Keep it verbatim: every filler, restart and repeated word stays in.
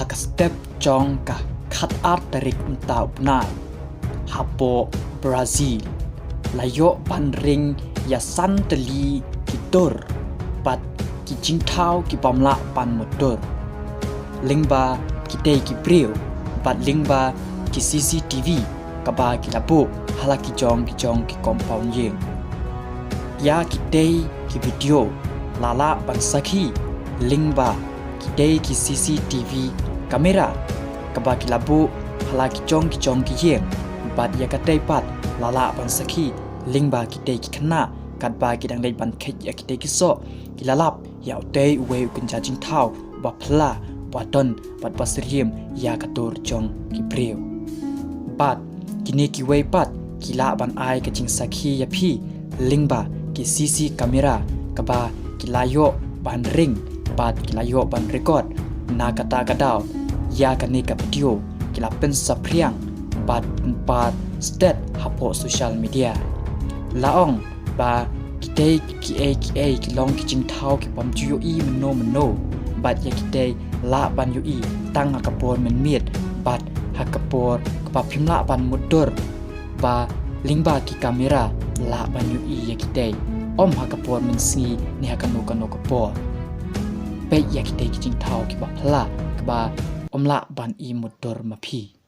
Ka step jong ka khatar tarik mynta u bnai hapoh Brazil la ïoh ban ring ïa san tylli ki tur bad ki jingthaw ki bym lah ban mutdur lyngba kitei ki briew bad lyngba ki C C T V kaba ki la buh ha la ki jong ki jong ki compound ïing. Ïa kitei ki video la lah ban sakhi lyngba kitei ki C C T V camera kaba ki la buh ha la ki jong ki jong ki ïing bad ïa katei pat la lah ban sakhi lyngba kitei ki khynnah katba ki dang leit ban kheit ïa kitei ki soh, ki la lap ïa utei uwei u kynja jingthaw ba phylla, ba don bad ba syriem ïa ka tur jong ki briew. Bad kine kiwei pat ki lah ban ai ka jingsakhi ïa phi lyngba ki C C camera kaba ki la ïoh ban ring bad ki la ïoh ban record. Na kata ka daw ïa kane ka video ki la pynsaphriang bad pynpar stet hapoh social media. La ong ba kitei kiei kiei ki long ki jingthaw ki bym ju ïohi mynno mynno bad ïa kitei lah ban ïohi tang ha ka por mynmiet bad ha ka por kaba phim lah ban mutdur ba lyngba ki camera lah ban ïohi ïa kitei, ym ha ka por mynsngi ne ha kano kano ka por. Peit ïa kitei ki jingthaw kiba phylla kaba ym lah ban i mutdur ma phi.